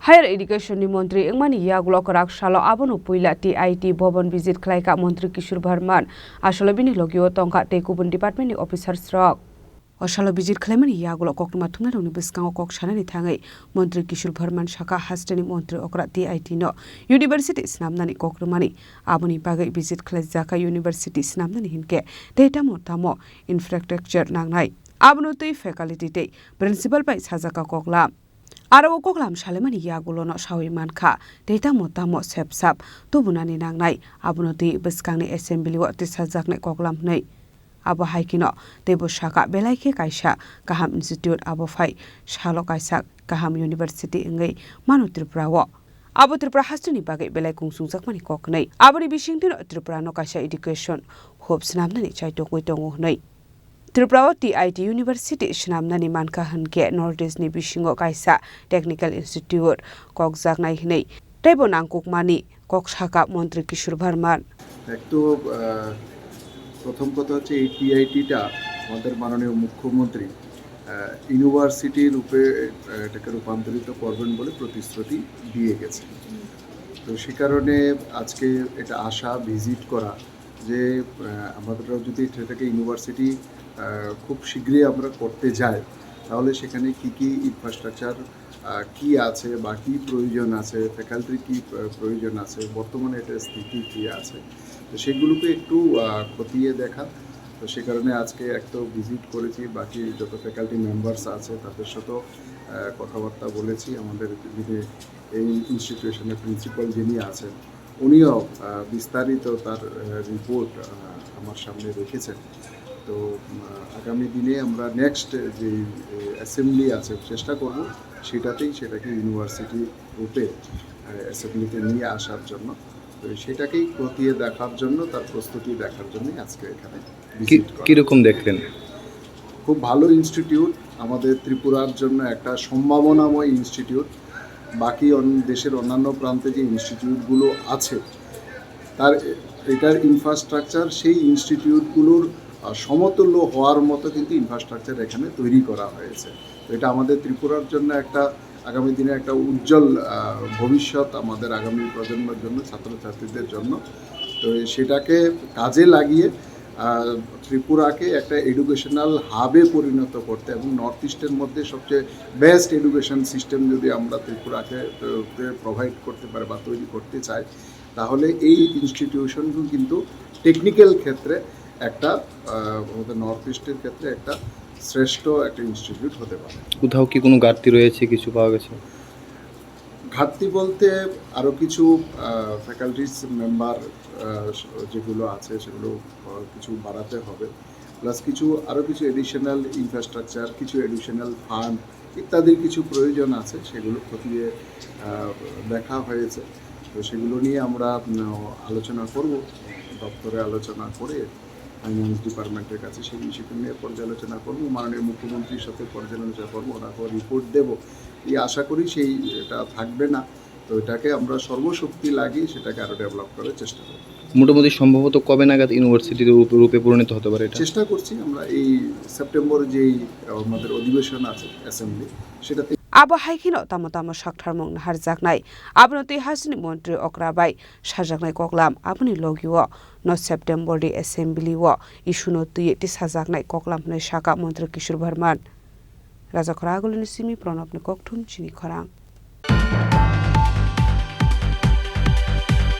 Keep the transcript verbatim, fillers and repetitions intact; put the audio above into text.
Higher Education ni montri wngmani yagulo kwrak salo abono puila T I T bhavan visit khlaikha montri Kishore Bharman, asolo bini logio tongkha tei kubun department ni officers rok. O salo visit khlaimani yagulo koktwma thumnairokni bwskango kok sanani thangwi montri Kishore Bharman sakha, hasteni montri okra T I T no university swnamnani kok rwmani, aboni bagwi visit khlaijakha university swnamnani hinkhe tei tamo tamo infrastructure nangnai, abono twi faculty tei principal bai sajakha koklam. Aro o koklam salaimani yagulono sawi mankha, tei tamo tamo sepsap tubunani nangnai, abono twi bwskangni assembly o tisajaknai koklam hwnwi. Abo hai kheno teibo sakha, belai khe kaisa kaham institute, abo phai salo kaisa kaham university wngwi mano Tripura o. Abo Tripura hasteni bagwi belai kungsungjakmani kok hwnwi. Aboni bisingtwino Tripura no kaisa education hub swnamnani chaitokwi tongo hwnwi. Tripura o T I T University swnamnani mankha hwnkhe North East ni bisingo kaisa technical institute kokjaknai hwnwi teibo nangkukmani kok sakha montri Kishore Bharman. এক তো, আহ, প্রথম কথা হচ্ছে এই টিআইটিটা আমাদের মাননীয় মুখ্যমন্ত্রী, আহ, ইউনিভার্সিটি রূপে, আহ, এটাকে রূপান্তরিত করবেন বলে প্রতিশ্রুতি দিয়ে গেছেন। তো সে কারণে আজকে এটা আসা, ভিজিট করা, যে, আহ, আমরা যদি সেটাকে ইউনিভার্সিটি, আহ, খুব শীঘ্রই আমরা করতে যাই, তাহলে সেখানে কি কি ইনফ্রাস্ট্রাকচার, আহ, কি আছে বা কি প্রয়োজন আছে, ফ্যাকাল্টির কি প্র-, প্রয়োজন আছে, বর্তমানে এটার স্থিতি কি আছে, তো সেগুলোকে একটু, আহ, খতিয়ে দেখা। তো সে কারণে আজকে এক তো ভিজিট করেছি, বাকি যত ফ্যাকাল্টি মেম্বার্স আছে তাদের সাথেও, আহ, কথাবার্তা বলেছি। আমাদের যিনি এই ইনস্টিটিউশনের প্রিন্সিপাল যিনি আছেন, উনিও, আহ, বিস্তারিত তার, আহ, রিপোর্ট, আহ, আমার সামনে রেখেছেন। তো, আহ, আগামী দিনে আমরা নেক্সট যে, আহ, অ্যাসেম্বলি আছে, চেষ্টা করব সেটাতেই সেটাকে ইউনিভার্সিটি রূপে, আহ, অ্যাসেম্বলিতে নিয়ে আসার জন্য। তো সেটাকেই খতিয়ে দেখার জন্য, তার প্রস্তুতি দেখার জন্যই আজকে এখানে কি, ভিজিট করা। কিরকম দেখলেন? খুব ভালো ইনস্টিটিউট, আমাদের ত্রিপুরার জন্য একটা সম্ভাবনাময় ইনস্টিটিউট। বাকি অন-, দেশের অন্যান্য প্রান্তে যে ইনস্টিটিউটগুলো আছে, তার এ-, এটার ইনফ্রাস্ট্রাকচার সেই ইনস্টিটিউটগুলোর, আহ, সমতুল্য হওয়ার মতো কিন্তু ইনফ্রাস্ট্রাকচার এখানে তৈরি করা হয়েছে। তো এটা আমাদের ত্রিপুরার জন্য একটা, আগামী দিনে একটা উজ্জ্বল, আহ, ভবিষ্যৎ আমাদের আগামী প্রজন্মের জন্য, ছাত্রছাত্রীদের জন্য। তো সেটাকে কাজে লাগিয়ে, আহ, ত্রিপুরাকে একটা এডুকেশনাল হাবে পরিণত করতে এবং নর্থ ইস্টের মধ্যে সবচেয়ে বেস্ট এডুকেশন সিস্টেম যদি আমরা ত্রিপুরাকে, আহ, প্রোভাইড করতে পারি বা তৈরি করতে চাই, তাহলে এই ইনস্টিটিউশনগুলো কিন্তু টেকনিক্যাল ক্ষেত্রে একটা, আহ, আমাদের নর্থ ইস্টের ক্ষেত্রে একটা শ্রেষ্ঠ একটা ইনস্টিটিউট হতে পারে। কোথাও কি কোনো ঘাটতি রয়েছে, কিছু পাওয়া গেছে? ঘাটতি বলতে আরও কিছু, আহ, ফ্যাকাল্টিজ মেম্বার, আহ, যেগুলো আছে সেগুলো, আহ, কিছু বাড়াতে হবে, প্লাস কিছু, আরও কিছু এডিশনাল ইনফ্রাস্ট্রাকচার, কিছু এডিশনাল ফান্ড ইত্যাদির কিছু প্রয়োজন আছে, সেগুলো খতিয়ে, আহ, দেখা হয়েছে। তো সেগুলো নিয়ে আমরা, উম, আলোচনা করব দপ্তরে, আলোচনা করে ফাইন্যান্স ডিপার্টমেন্টের কাছে সেই বিষয়টি নিয়ে পর্যালোচনা করব, মাননীয় মুখ্যমন্ত্রীর সাথে পর্যালোচনা করব, ওনাকে রিপোর্ট দেব। এই আশা করি সেই এটা থাকবে না, তো এটাকে আমরা সর্বশক্তি লাগিয়ে সেটাকে আরও ডেভেলপ করার চেষ্টা করব। মোটামুটি সম্ভবত কবে নাগাদ ইউনিভার্সিটির রূপ-, রূপে পরিণত হতে পারে এটা? চেষ্টা করছি আমরা এই সেপ্টেম্বর যেই আমাদের অধিবেশন আছে অ্যাসেম্বলি, সেটাতে Abo hai kheno tamo tamo saktharmung naharjaknai, abono twi hasteni montri okra bai sajaknai koklam, aboni logio no September ni assembly o issue no twi tisajaknai koklam hwnwi sakha montri Kishore Bharman. Rajakhora Agulini simi Pranabni kokthum chini khorang.